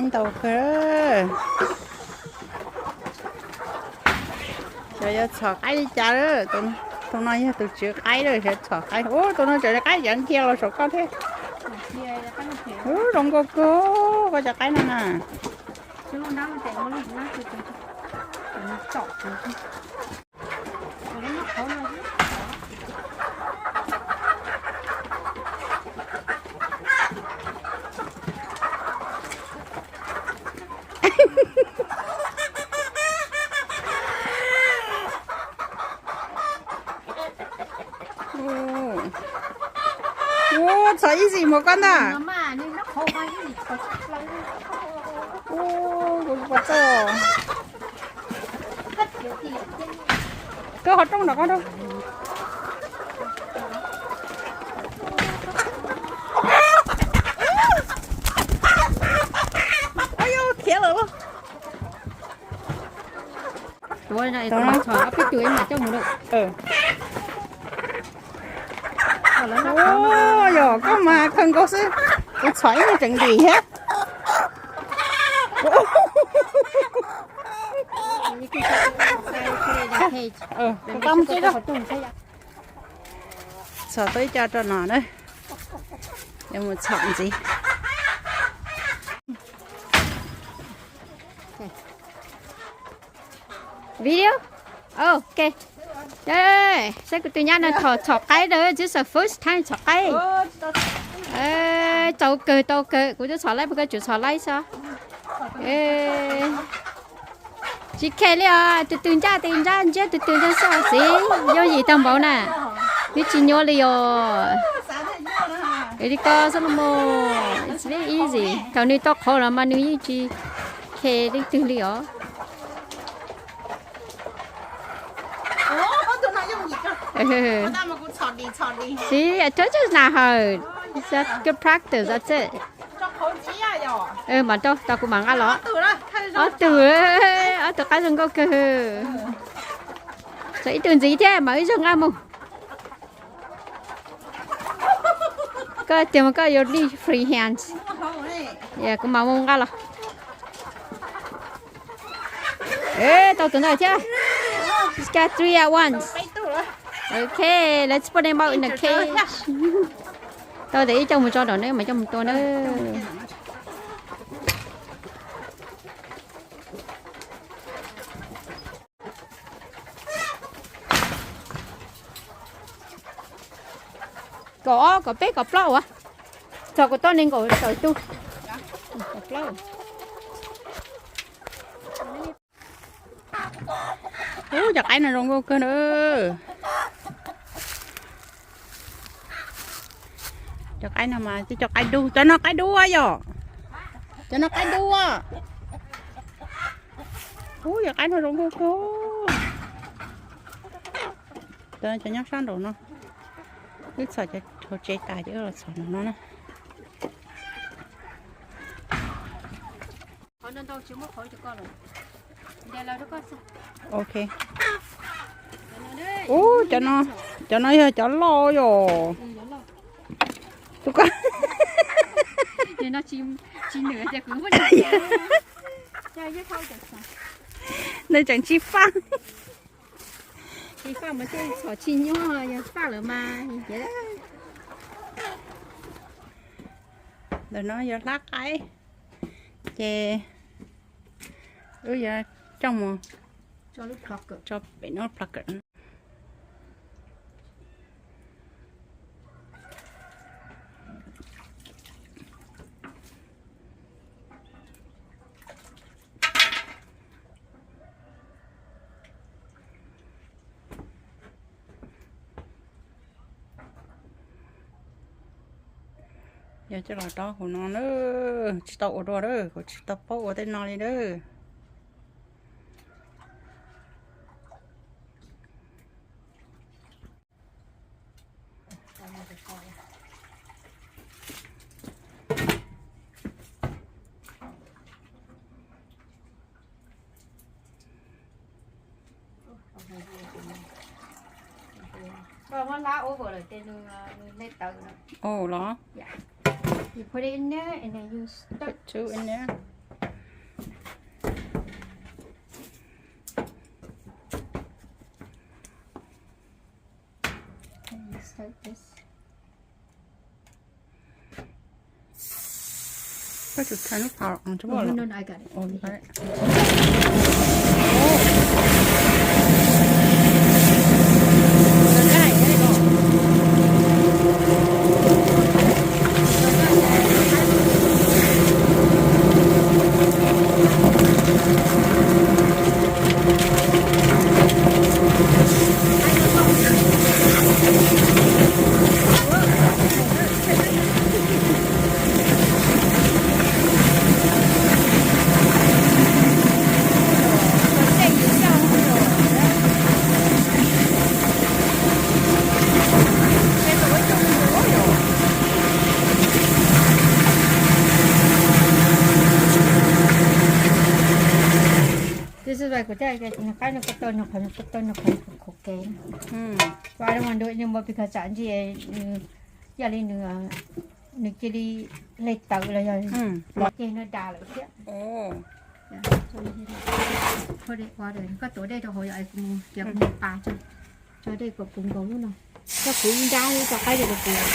Ntau kawg. Xyov yuav txhom qaib li cas lawm. Tus no yog tus tswv qaib lawm, xyov txhom qaib. Ub, tus no tseem li qaib cav dhia los saum koj thiab. Ub, zoo nkauj kawg koj cov qaib no na. Ua, txhom easy mus koj ntag. Ua, kuv pom txawj. Koj ho rooj nram koj rau. Khiav lawm. Txhom ob peb tus mam coj mus lawm. Yog koj mas kawg nkaus xwb, kuv txhom ib nyuag tseem ntim thiab. Txhom tau ib co rau no na, yuav mus txhom ntxiv. Video. Ok. Saib kuv tus nyab no txhom qaib, this is the first time txhom qaib. Tau kawg, tau kawg, kuv twb txhom laib, koj tsuas txhom laib xwb. Tsis khe li os, tus twg ncaj tes ncaj, ntsiab tus twg ntag xwb xwb, yooj yim tag npaum na. Twb tsis nyuaj li os. Li ko xwb los mas, it's very easy. Thaum nws tau qhov los mas nws yeej tsis khe leej twg li os. Siv, I told you now, good practice, that's it. Mam rau, tau kuv mam nqa los. Ob tug, ob tug qaib zoo nkauj kawg. Txhom ib tug ntxiv thiab mam wb zaug nqa mus. Koj tias mas koj yuav need free hands. Kuv mam mus nqa los. Tau tus ntawd thiab. She's got three at once. Ok, let's put them out in the cage. Tau tias ib co mus tso nraum no mas coj mus tua na. Kaum ob, kaum peb, kaum plaub uas. Txog kuv tau nees nkaum tawm tug. Ub, cov qaib no zoo nkauj kawg na. Cov qaib no mas tib cov qaib dub, cov no qaib dub yom. Cov no qaib dub. Ub, cov qaib no zoo nkauj kawg. Cov nyob sab nraum no. Wb txhom cov hauv tsev tas ces wb los txhom nraum no na. Ok. Ub, cov no, cov no yog cov loj yom. Tus ko. Nws tseem tsis faj. Tsis faj mas thiaj txhom tsis nyuaj, yog faj lawm mas. Ntawm no yog hlab qaib, ces wb yuav coj mus tso pem no plucker. Yog coj los rau hauv no na, tsis tau ua dua lawm, kuv tsis tau paub ua tej no li lawm. Ua los? You put it in there and then you stir. Put two in there. Got to turn the power on to. Oh, no, no, I got it. Oh, you got it. Tab sis kuv coj qaib no koj tau nyuag qhov, koj tau nyuag qhov khaum kev. Kuv ua ntu nws npau pis kho tsam ntsis, yog li nws, nws cia li hle tawm los yog los ces no das lawm thiab. Koj tuav dej rau hauv yom, kuv mus cov kuv mus pas tso, tso dej kom puv nkaus lub no. Coj kuv ib nrab tso qaib rau kuv.